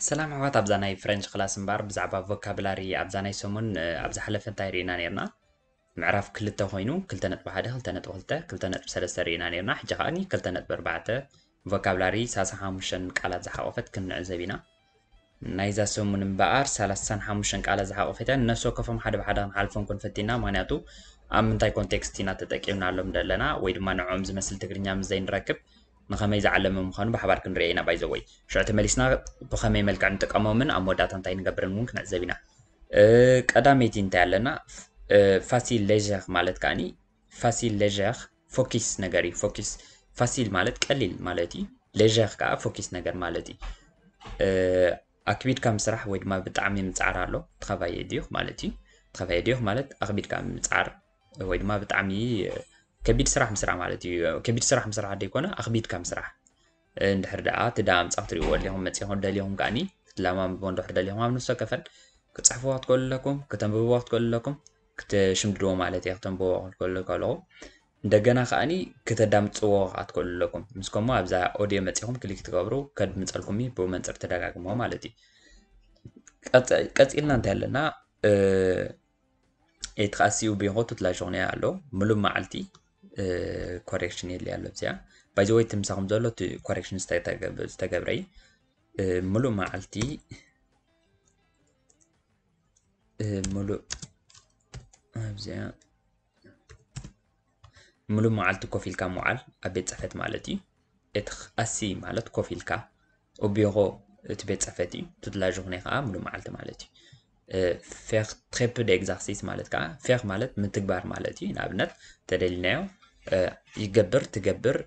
ሰላም ኣሕዋት፣ ኣብዛ ናይ ፍረንች ክላስ እምበኣር ብዛዕባ ቮካብላሪ ኣብዛ ናይ ሰሙን፣ እ፣ ኣብ ዝሓለፈ እንታይ ርኢና ነይርና? ምዕራፍ ክልተ ኮይኑ ክልተ ነጥቢ ሓደ፣ ክልተ ነጥቢ ክልተ፣ ክልተ ነጥቢ ሰለስተ ርኢና ነይርና። ሕጂ ከኣኒ ክልተ ነጥቢ ኣርባዕተ ቮካብላሪ ሰላሳ ሓሙሽተ ቃላት ዝሓቆፈት ክንዕዘብ ኢና። ናይዛ ሰሙን እምበኣር ሰላሳን ሓሙሽተን ቃላት ዝሓቆፈት እያ። ነፍሲ ወከፎም ሓደ ብሓደ ክንሓልፎም ክንፈቲና፣ ምኽንያቱ ኣብ ምንታይ ኮንቴክስት ኢና ተጠቂምናሎም ዘለና ወይ ድማ ንዕኦም ዝመስል ትግርኛ ምስ ዘይንረክብ ንኸመይ ዝዓለመ ምዃኑ ብሓባር ክንሪኦ ኢና። ባይዘወይ ሽዑ ተመሊስና ብኸመይ መልክዕ ንጥቀሞምን ኣብ መወዳእታ እንታይ ንገብርን እውን ክንዕዘብ ኢና። እ፣ ቀዳመይቲ እንታይ ኣለና? እ፣ ፋሲል ሌጀር ማለት ከኣኒ ፋሲል ሌጀር ፎኪስ ነገር እዩ። ፎኪስ ፋሲል ማለት ቀሊል ማለት እዩ። ሌጀር ከዓ ፎኪስ ነገር ማለት እዩ። እ፣ ኣክቢድካ ምስራሕ ወይ ድማ ብጣዕሚ ምፅዓር ኣሎ። ትኸባየ ዲዩኽ ማለት እዩ። ትኸባየ ዲዩኽ ማለት ኣክቢድካ ምፅዓር ወይ ድማ ብጣዕሚ፣ እ፣ ከቢድ ስራሕ ምስራሕ ማለት እዩ። ከቢድ ስራሕ ምስራሕ ዘይኮነ ኣክቢድካ ምስራሕ። እ፣ እንድሕር ደኣ እቲ ደኣ ኣምጻ ክትሪእዎ ደሊኹም መጺኹም ደሊኹም ከኣኒ ክትለማምድዎ እንድሕር ደሊኹም ኣብ ነፍሲ ወከፈን ክትጽሕፍዎ ክትክእሉ ኣለኩም፣ ክተንብብዎ ክትክእሉ ኣለኩም፣ ክትሽምድድዎ ማለት እየ፣ ክተንብብዎ ክትክእሉ ከለኹም። እንደገና ከኣኒ ክተዳምጽዎ ከኣ ትክእሉ ኣለኩም። ምስ ከምኡ ኣብዛ ኦድዮ መጺኹም ክሊክ ትገብሩ ከድምጸልኩም እዩ፣ ብኡ መንጽር ተደጋግምዎ ማለት እዩ። ቀጽ-፣ ቀጺልና እንታይ ኣለና? እ፣ ኤትኻሲ ኡቤንኾ ቱት ላ ጆርኔ ኣሎ። ምሉእ መዓልቲ፣ እ፣ ኮሬክሽን የድልያ ኣሎ እዚኣ። ባይ ዘ ወይ፣ እቲ ምሳኹም ዘሎ እቲ ኮሬክሽን ዝተተገብ-፣ ዝተገብረ እዩ። እ፣ ምሉእ መዓልቲ፣ እ፣ ምሉእ፣ ኣብዚኣ፣ ምሉእ መዓልቲ ኮፍ ኢልካ ምውዓል ኣብ ቤት ጽሕፈት ማለት እዩ። ኤትኻሲ ማለት ኮፍ ኢልካ፣ ኡቤንኾ እቲ ቤት ጽሕፈት እዩ። ቱት ላ ጆርኔ ከኣ ምሉእ መዓልቲ ማለት እዩ። እ፣ ፌር ትሬ ፕ ደኤግዛርሲስ ማለት ከኣ፣ ፌር ማለት ምትግባር ማለት እዩ። ንኣብነት፣ ተደሊናዮ፣ እ፣ ይገብር፣ ትገብር፣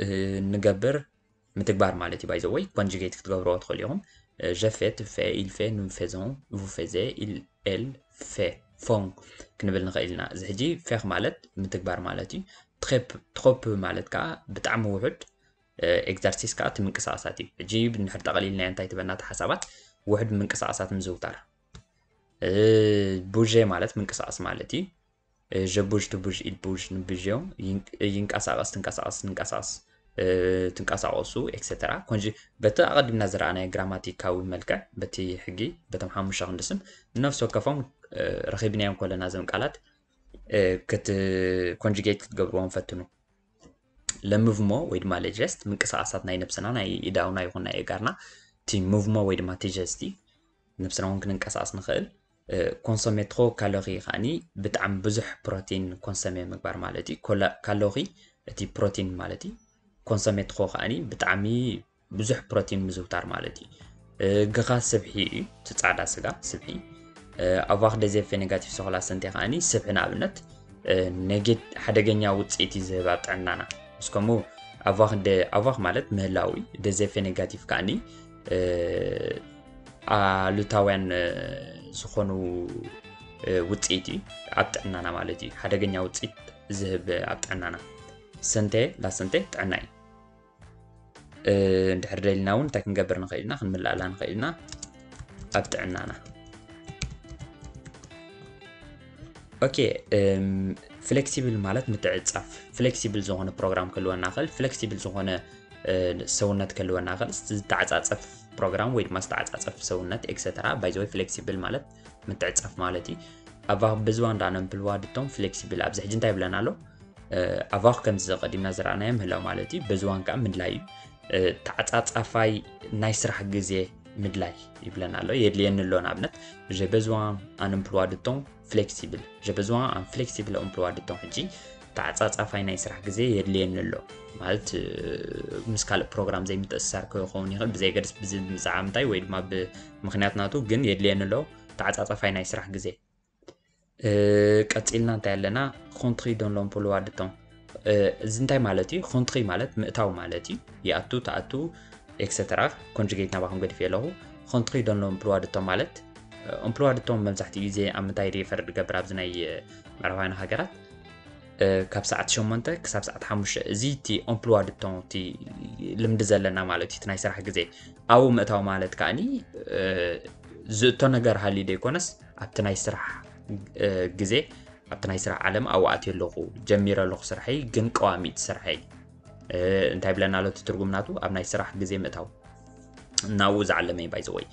እ፣ ንገብር፣ ምትግባር ማለት እዩ። ባይ ዘ ወይ፣ ኮንጁጌት ክትገብርዎ ትኽእሉ ኢኹም። እ፣ ጀ ፌ፣ ቱ ፌ፣ ኢል ፌ፣ ኑ ፌዞን፣ ቩ ፌዜ፣ ኢል፣ ኤል ፌ፣ ፎን ክንብል ንኽእል ኢና። እዚ ሕጂ ፌር ማለት ምትግባር ማለት እዩ። ትሬ ፕ፣ ትሮፕ ማለት ከኣ ብጣዕሚ ውሑድ፣ እ፣ ኤግዛርሲስ ከኣ እቲ ምንቅስቓሳት እዩ። ሕጂ እንድሕር ጠቕሊልናዮ እንታይ ትበና እታ ሓሳባት? ውሑድ ምንቅስቓሳት ምዝውታር። እ፣ ቡዤ ማለት ምንቅስቓስ ማለት እዩ። እ፣ ጀ ቡዥ፣ ቱ ቡዥ፣ ኢል ቡዥ፣ ንብዥዮ፣ ይንቅ-፣ ይንቀሳቐስ፣ ትንቀሳቐስ፣ ንንቀሳቐስ፣ እ፣ ትንቀሳቐሱ፣ ኤክሰተራ። ኮንጂ-፣ በቲ ኣቐዲምና ዝረኣናዮ ግራማቲካዊ መልክዕ፣ በቲ ሕጊ፣ በቶም ሓሙሽተ ክንዲ ስም፣ ነፍሲ ወከፎም፣ እ፣ ረኺብናዮም ከለና እዞም ቃላት፣ እ፣ ክት-፣ ኮንጁጌት ክትገብርዎም ፈትኑ። ለምቭሞ ወይ ድማ ለጀስት ምንቅስቓሳት ናይ ነብስና፣ ናይ ኢዳውና ይኹን ናይ ኣእጋርና፣ እቲ ምቭሞ ወይ ድማ እቲ ጀስቲ ነብስና እውን ክንንቀሳቐስ ንኽእል። እ፣ ኮንሶሜ ትሮ ካሎሪ ከኣኒ ብጣዕሚ ብዙሕ ፕሮቲን ኮንሶሜ ምግባር ማለት እዩ። ኮላ-፣ ካሎሪ እቲ ፕሮቲን ማለት እዩ። ኮንሶሜ ትሮ ከኣኒ ብጣዕሚ ብዙሕ ፕሮቲን ምዝውታር ማለት እዩ። እ፣ ግኻ ስብሒ እዩ፣ እቲ ጻዕዳ ስጋ ስብሒ። እ፣ ኣቫኽ ደዜፌ ኔጋቲቭ ሶኽላ ሰንቴ ከኣኒ ስብሒ ንኣብነት፣ እ፣ ኔጌት-፣ ሓደገኛ ውጽኢት እዩ ዝህብ ኣብ ጥዕናና። ምስ ከምኡ ኣቫኽ ደ-፣ ኣቫኽ ማለት ምህላው እዩ። ደዜፌ ኔጋቲቭ ከኣኒ፣ እ፣ ኣሉታውያን፣ እ፣ ዝኾኑ፣ እ፣ ውጽኢት እዩ ኣብ ጥዕናና ማለት እዩ። ሓደገኛ ውጽኢት ዝህብ ኣብ ጥዕናና። ሰንቴ፣ ላሰንቴ ጥዕና እዩ። እ፣ እንድሕር ደሊና እውን እንታይ ክንገብር ንኽእል ኢና? ክንምልኣላ ንኽእል ኢና ኣብ ጥዕናና። ኦኬ፣ እም፣ ፍሌክሲብል ማለት ምትዕጻፍ። ፍሌክሲብል ዝኾነ ፕሮግራም ክህልወና ይኽእል፣ ፍሌክሲብል ዝኾነ፣ እ፣ ሰውነት ክህልወና ይኽእል፣ ዝተዓጻጸፍ ፕሮግራም ወይ ድማ ዝተዓጻጸፍ ሰውነት፣ ኤክሰተራ። ባይ ዘ ወይ፣ ፍሌክሲብል ማለት ምትዕጻፍ ማለት እዩ። ኣቫኽ ብዝዋን ዳነምፕልዋ ድቶም ፍሌክሲብል። ኣብዚ ሕጂ እንታይ ይብለና ኣሎ? እ፣ ኣቫኽ ከምዚ ቀዲምና ዝረኣናዮ ምህላው ማለት እዩ። በዝዋን ከኣ ምድላይ እዩ። እ፣ ተዓጻጻፋይ ናይ ስራሕ ግዜ ምድላይ ይብለና ኣሎ። የድልየኒ ኣሎ፣ ንኣብነት፣ ጀ በዝዋን ኣን እምፕልዋ ድቶም ፍሌክሲብል። ጀ በዝዋን ኣን ፍሌክሲብል እምፕልዋ ድቶም። ሕጂ ተዓጻጻፋይ ናይ ስራሕ ግዜ የድልየኒ ኣሎ። ማለት፣ እ፣ ምስ ካልእ ፕሮግራም ዘይምትእስሳር ክኸውን ይኽእል፣ ብዘይገድስ ብዚ ብዛዕባ ምንታይ ወይ ድማ ብምኽንያት ናቱ፣ ግን የድልየኒ ኣሎ ተዓጻጻፋይ ናይ ስራሕ ግዜ። እ፣ ቀጺልና እንታይ ኣለና? ኮንትሪ ዶን ሎምፕልዋ ድቶም። እ፣ እዚ እንታይ ማለት እዩ? ኮንትሪ ማለት ምእታው ማለት እዩ። ይኣቱ፣ ትኣቱ፣ ኤክሰተራ። ኮንጁጌት ናባኹም ገዲፈ ኣለኹ። ኮንትሪ ዶን ሎምፕልዋ ድቶም ማለት፣ እ፣ ኦምፕልዋ ድቶም መብዛሕትኡ ግዜ ኣብ ምንታይ ሪፈር ዝገብር ኣብዚ ናይ፣ እ፣ ምዕራባውያን ሃገራት? እ፣ ካብ ሰዓት ሸሞንተ ክሳብ ሰዓት ሓሙሽተ። እዚ እቲ ኦምፕልዋ ድቶም፣ እቲ ልምዲ ዘለና ማለት እዩ፣ እቲ ናይ ስራሕ ግዜ። ኣብኡ ምእታው ማለት ከኣኒ፣ እ፣ ዝእቶ ነገር ሃልዩ ዘይኮነስ፣ ኣብቲ ናይ ስራሕ፣ እ፣ ግዜ፣ ኣብቲ ናይ ስራሕ ዓለም ኣብኡ ኣትየ ኣለኹ፣ ጀሚረ ኣለኹ ስርሐይ፣ ግን ቀዋሚ እቲ ስርሐይ፣ እ፣ እንታይ ይብለና ኣሎ እቲ ትርጉም ናቱ? ኣብ ናይ ስራሕ ግዜ ምእታው። ናብኡ ዝዓለመ እዩ። By the way,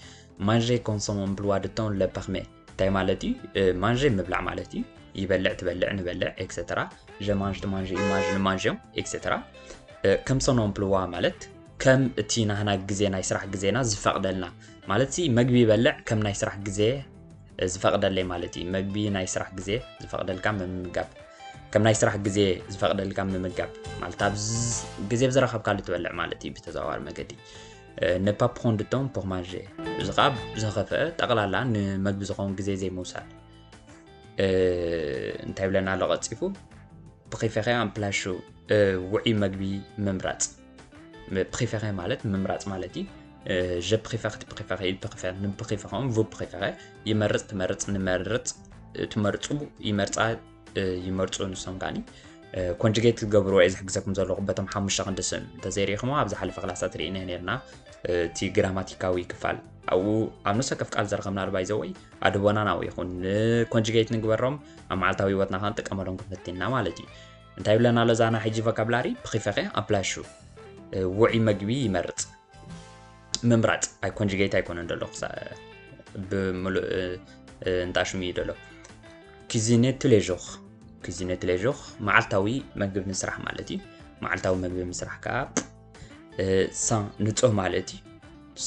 manger comme son emploi du temps le permet እንታይ ማለት እዩ? Manger ምብላዕ ማለት እዩ። ይበልዕ፣ ትበልዕ፣ ንበልዕ፣ et cetera። Je mange, tu manges, ils mangent, nous mangeons, et cetera። Comme son emploi ማለት ከም እቲ ናህና ግዜ፣ ናይ ስራሕ ግዜና ዝፈቕደልና ማለት ሲ፣ መግቢ ይበልዕ ከም ናይ ስራሕ ግዜ ዝፈቕደለይ ማለት እዩ። መግቢ ናይ ስራሕ ግዜ ዝፈቕደልካ ምምጋብ፣ ከም ናይ ስራሕ ግዜ ዝፈቕደልካ ምምጋብ ማለት ኣብ ግዜ ብዝረኸብካሉ ትበልዕ ማለት እዩ ብተዘዋዋሪ መገዲ። Ne pas prendre de temps pour manger፣ እዚ ከዓ ብዝኸፍአ ጠቕላላ ንመግቢ ዝኸውን ግዜ ዘይምውሳድ። እንታይ ብለና ኣሎ ቀፂፉ? Préférer un plat chaud፣ ውዑይ መግቢ ምምራፅ። Préférer ማለት ምምራፅ ማለት እዩ። Je préfère፣ tu préfères፣ il préfère፣ nous préférons፣ vous préférez፣ ይመርፅ፣ ትመርፅ፣ ንመርፅ፣ ትመርፁ፣ ይመርፃ፣ ይመርፁ ንሶም ከዓኒ። Conjugate ክትገብርዎ እየ ዝሕግዘኩም ዘለኹ በቶም ሓሙሽተ ክንዲ ስም እንተዘይሪኢኹሞ ኣብ ዝሓለፈ ክላሳት ርኢና ነርና። እቲ ግራማቲካዊ ክፋል ኣብኡ ኣብ ነፍሲ ወከፍ ቃል ዝረኸብናሉ፣ by the way፣ ኣድህቦና ናብኡ ይኹን። Conjugate ንግበሮም፣ ኣብ መዓልታዊ ህይወትና ከኣ ንጥቀመሎም ክንፍትን ኢና ማለት እዩ። እንታይ ይብለና ኣሎ እዛ ናይ ሕጂ vocabulary? Préférer un plat chaud፣ ውዑይ መግቢ ይመርጽ። ምምራጽ፣ ኣይ፣ conjugate ኣይኮነን ዘሎ፣ ክሳ-፣ ብምሉእ እንጣ ሽሙ እዩ ዘሎ። Cuisiner tous les jours፣ cuisiner tous les jours፣ መዓልታዊ መግቢ ምስራሕ ማለት እዩ። መዓልታዊ መግቢ ምስራሕ ከኣ sans፣ ንጹህ ማለት እዩ።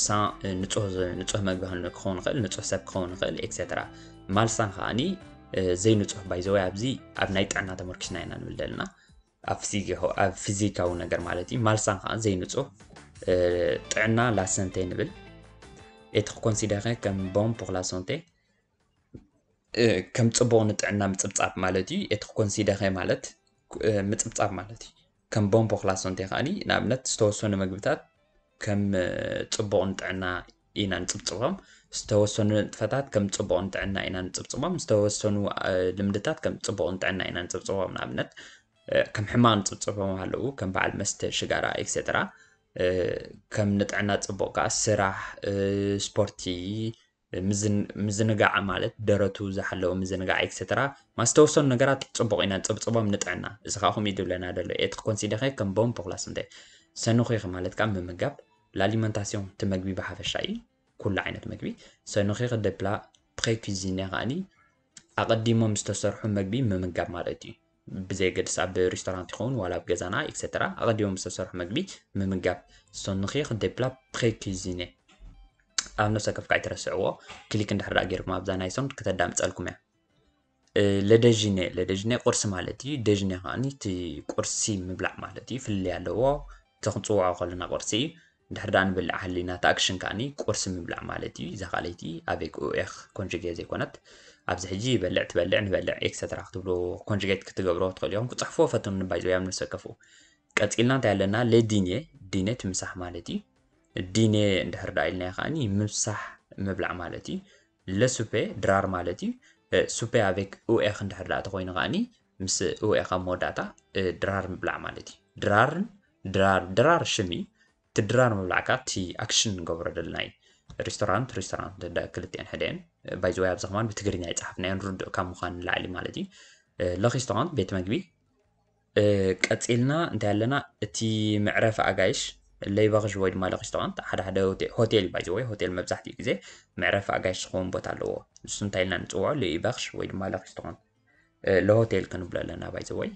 Sans፣ ንጹህ፣ ንጹህ መግቢ ክኸውን ይኽእል፣ ንጹህ ሰብ ክኸውን ይኽእል፣ et cetera። Malsain ከኣኒ ዘይንጹህ። By the way፣ ኣብዚ ኣብ ናይ ጥዕና ተመርኪስና ኢና ንብል ዘለና። ኣብ ፊዚካዊ፣ ኣብ ፊዚካዊ ነገር ማለት እዩ። Malsain ከኣ ዘይንጹህ፣ ጥዕና፣ la santé ንብል። Être considéré comme bon pour la santé፣ ከም ጽቡቕ ንጥዕና ምጽብጻብ ማለት እዩ። Être considéré ማለት ምጽብጻብ ማለት እዩ። Comme bon pour la santé ከኣኒ ንኣብነት ዝተወሰኑ መግብታት ከም ጽቡቕ ንጥዕና ኢና ንጽብጽቦም። ዝተወሰኑ ንጥፈታት ከም ጽቡቕ ንጥዕና ኢና ንጽብጽቦም። ዝተወሰኑ ልምድታት ከም ጽቡቕ ንጥዕና ኢና ንጽብጽቦም። ንኣብነት ከም ሕማቕ ንጽብጽቦም ኣለዉ፣ ከም በዓል መስተ፣ ሽጋራ፣ et cetera። ከም ንጥዕና ጽቡቕ ከኣ ስራሕ፣ ስፖርቲ፣ ምዝን-፣ ምዝንጋዕ ማለት ደረቱ ዝሓለወ ምዝንጋዕ፣ et cetera። ማስ ዝተወሰኑ ነገራት ጽቡቕ ኢና ንጽብጽቦም ንጥዕና። እዚ ከኣ ከምኡ እዩ ዝብለና ዘሎ። Être considéré comme bon pour la santé። Se nourrir ማለት ከኣ ምምጋብ፣ l'alimentation፣ እቲ መግቢ ብሓፈሻ እዩ፣ ኩሉ ዓይነት መግቢ። Se nourrir de plats pré-cuisinés ከኣኒ ኣቐዲሞም ዝተሰርሑ መግቢ ምምጋብ ማለት እዩ። ብዘየገድስ ኣብ ሬስቶራንት ይኸውን ዋላ ኣብ ገዛና፣ et cetera፣ ኣቐዲሞም ዝተሰርሑ መግቢ ምምጋብ። Se nourrir de plats pré-cuisinés። ኣብ ነፍሲ ወከፍ ከኣ ኣይትረስዕዎ። ክሊክ እንድሕር ደኣ ጌርኩም ኣብዛ ናይ sound ከተዳምጸልኩም እያ። Le déjeuner፣ le déjeuner ቁርሲ ማለት እዩ። Déjeuner ከኣኒ እቲ ቁርሲ ምብላዕ ማለት እዩ። ፍልልይ ኣለዎ። እቲ ክንጽውዖ ከለና ቁርሲ እዩ። እንድሕር ደኣ ንበልዕ ሃሊና እቲ action ከኣኒ ቁርሲ ምብላዕ ማለት እዩ። እዛ ካልኣይቲ avec ER conjugué ዘይኮነት። ኣብዚ ሕጂ ይበልዕ፣ ትበልዕ፣ ንበልዕ፣ et cetera ክትብሉ conjugate ክትገብርዎ ትኽእሉ ኢኹም። ክጽሕፍዎ ፈትኑ ንባይ ዘወይ ኣብ ነፍሲ ወከፉ። ቀጺልና እንታይ ኣለና? Le dîner፣ dîner እቲ ምሳሕ ማለት እዩ። Dîner እንድሕር ደኣ ኢልናዮ ከኣኒ ምሳሕ ምብላዕ ማለት እዩ። Le souper ድራር ማለት እዩ። Souper avec ER እንድሕር ደኣ ተኾይኑ ከኣኒ ምስ ER ኣብ መወዳእታ ድራር ምብላዕ ማለት እዩ። ድራርን ድራር፣ ድራር ሽም እዩ። እቲ ድራር ምብላዕ ከኣ እቲ action ንገብሮ ዘለና እዩ። ሬስቶራንት፣ ሬስቶራንት ክልቲአን ሕደ እየን። By the way ኣብዚ ከማን ብትግርኛ ይጸሓፍናዮን ርዱእ ካብ ምዃን ንላዕሊ ማለት እዩ። Le restaurant ቤት መግቢ። ቀጺልና እንታይ ኣለና? እቲ መዕረፊ ኣጋይሽ፣ l'héberge ወይ ድማ le restaurant፣ ሓደ ሓደ ሆቴ-፣ ሆቴል፣ by the way፣ ሆቴል መብዛሕትኡ ግዜ መዕረፊ ኣጋይሽ ዝኸውን ቦታ ኣለዎ። ንሱ እንታይ ኢልና ንጽውዖ? L'héberge ወይ ድማ le restaurant፣ le hôtel ክንብሎ ኣለና፣ by the way።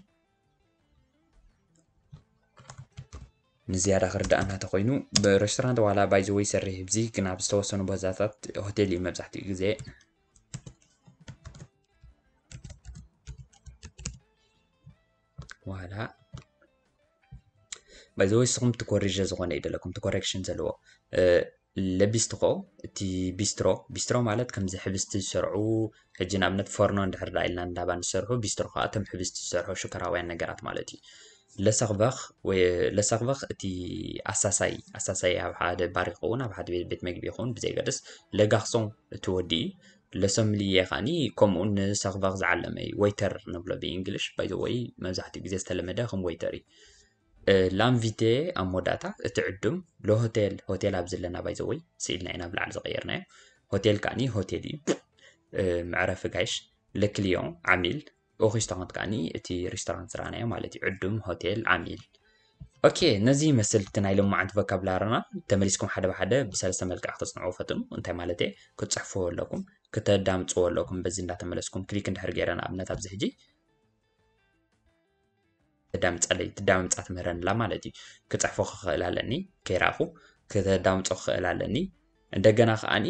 ንዝያዳ ክርድኣና ተኾይኑ፣ ብሬስቶራንት ዋላ by the way ይሰርሕ ይብዚ፣ ግን ኣብ ዝተወሰኑ ቦታታት ሆቴል እዩ መብዛሕትኡ ግዜ። ዋላ by the way ንስኹም ትኮሪጀ ዝኾነ እዩ ዘለኩም፣ እቲ ኮሬክሽን ዘለዎ። Le bistrot፣ እቲ ቢስትሮ፣ ቢስትሮ ማለት ከምዚ ሕብስቲ ዝሰርዑ፣ ሕጂ ንኣብነት ፎርኖ እንድሕር ደኣ ኢልና እንዳባን ዝሰርሑ፣ ቢስትሮ ከዓ እቶም ሕብስቲ ዝሰርሑ ሽኮራውያን ነገራት ማለት እዩ። Le serveur ወይ le serveur እቲ ኣሳሳይ፣ ኣሳሳይ ኣብ ሓደ ባር ይኸውን፣ ኣብ ሓደ ቤት፣ ቤት መግቢ ይኸውን፣ ብዘየገድስ። Le garçon እቲ ወዲ እዩ። Le sommelier ከኣኒ ከምኡ ንሰርቨር ዝዓለመ እዩ፣ ዌይተር ንብሎ ብእንግሊሽ። By the way መብዛሕትኡ ግዜ ዝተለመደ ከም ዌይተር እዩ። L'invité ኣብ መወዳእታ እቲ ዕዱም። Le hôtel፣ ሆቴል ኣብዚ ኣለና by the way ስኢልና ኢና ኣብ ላዕሊ ዝቐየርናዮ። ሆቴል ከኣኒ ሆቴል እዩ፣ መዕረፊ ጋይሽ። Le client ዓሚል፣ au restaurant ከኣኒ እቲ ሬስቶራንት ዝረኣናዮ ማለት እዩ። ዕዱም፣ ሆቴል፣ ዓሚል። ኦኬ፣ ነዚ ይመስል እቲ ናይ ሎማዓንቲ ቮካብላርና። ተመሊስኩም ሓደ ብሓደ ብሰለስተ መልክዕ ክተጽንዕዎ ፈትኑ። እንታይ ማለት እየ? ክትጽሕፍዎ ኣለኩም፣ ክተዳምጽዎ ኣለኩም። በዚ እንዳተመለስኩም ክሊክ እንድሕር ገይረ ንኣብነት ኣብዚ ሕጂ ተዳምጸለይ፣ ትዳምጻ ትምህረንላ ማለት እዩ። ክጽሕፎ ክኽእል ኣለኒ፣ ከይረኣኹ ክተዳምጾ ክኽእል ኣለኒ። እንደገና ከኣኒ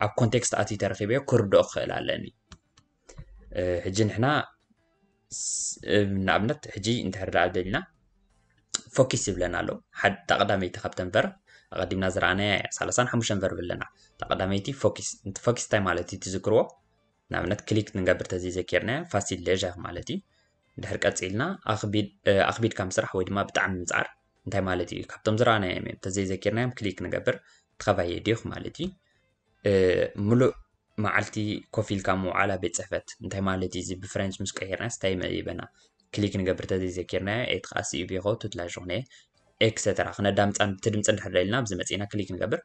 ኣብ ኮንቴክስት ኣትዩ ተረኺበዮ ክርድኦ ክኽእል ኣለኒ። ሕጂ ንሕና ንኣብነት ሕጂ እንድሕር ደኣ ደሊና ፎኪስ ይብለና ኣሎ። እታ ቀዳመይቲ ካብተን ቨርብ ኣቐዲምና ዝረኣናያ እያ። ሰላሳን ሓሙሽተን ቨርብ ኣለና። እታ ቀዳመይቲ ፎኪስ። ፎኪስ እንታይ ማለት እዩ ትዝክርዎ? ንኣብነት ክሊክ ንገብር ተዘይዘኪርናዮ ፋሲል ሌዥር ማለት እዩ። ድሕር ቀፂልና ኣኽቢድካ ምስራሕ ወይ ድማ ብጣዕሚ ምፅዓር እንታይ ማለት እዩ? ካብቶም ዝረኣናዮም እዮም። ተዘይዘኪርናዮም ክሊክ ንገብር ትኸባየ ዲኹ ማለት እዩ። ሙሉእ መዓልቲ ኮፍ ኢልካ ምውዓል ኣብ ቤት ፅሕፈት እንታይ ማለት እዩ? እዚ ብፍሬንች ምስ ቀይርናስ እንታይ ይበና? ክሊክ ንገብር ተዘይዘኪርናዮ ኤት ከዓ ሲዩ ቤኮ ቱት ላ ጆርኔ ኤክሰተራ ክነዳምፃን ብቲ ድምፂ እንድሕር ደሊና ኣብዚ መፂና ክሊክ ንገብር።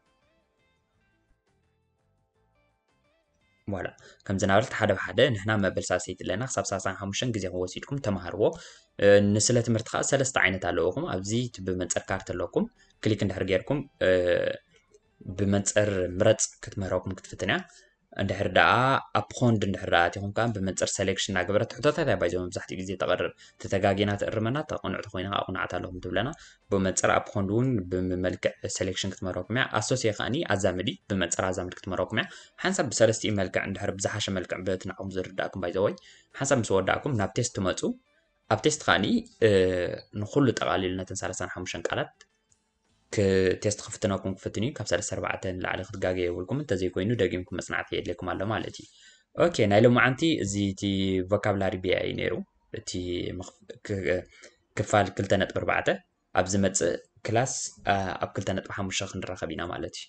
ዋላ ከምዚ ናበልቲ ሓደ ብሓደ ንሕና መበል ሳልሰይቲ ኣለና። ክሳብ ሰላሳን ሓሙሽተን ግዜኹም ወሲድኩም ተምሃርዎ። ንስለ ትምህርቲ ከዓ ሰለስተ ዓይነት ኣለውኹም። ኣብዚ እቲ ብመንፅር ካርት ኣለኩም። ክሊክ እንድሕር ጌርኩም ብመንፅር ምረፅ ክትምህረኩም ክትፍትን እያ። እንድሕር ደኣ ኣፕኾንድ እንድሕር ደኣ ኣቲኹም ከዓ ብመንፅር ሰሌክሽን እናገበረት ትሕቶታት እያ ባይዞ መብዛሕትኡ ግዜ ተቕርብ። ተተጋጊና ትእርመና፣ ተቕንዕቲ ኮይና ከዓ ቁናዕት ኣለኹም ትብለና። ብመንፅር ኣፕኾንድ እውን ብመልክዕ ሰሌክሽን ክትምህረኩም እያ። ኣሶሴ ከኣኒ ኣዛምዲ ብመንፅር ኣዛምድ ክትምህረኩም እያ። ሓንሳብ ብሰለስቲኡ መልክዕ እንድሕር ብዝሓሸ መልክዕ በቲ ንዓኹም ዝርዳእኩም ባይዘወይ ሓንሳብ ምስ ወዳእኩም ናብ ቴስት ትመፁ። ኣብ ቴስት ከኣኒ ንኩሉ ጠቓሊሉ ነተን ሰላሳን ሓሙሽተን ቃላት ቴስት ክፍትነኩም ክፍትን እዩ። ካብ ሰለስተ ኣርባዕተ ንላዕሊ ክትጋገ የብልኩም። እንተዘይኮይኑ ደጊምኩም መፅናዕቲ የድልየኩም ኣሎ ማለት እዩ። ኦኬ፣ ናይ ሎማዓንቲ እዚ እቲ ቮካብላሪ ቢያ እዩ ነይሩ። እቲ ክፋል ክልተ ነጥቢ ኣርባዕተ ኣብ ዝመፅእ ክላስ ኣብ ክልተ ነጥቢ ሓሙሽተ ክንራኸብ ኢና ማለት እዩ።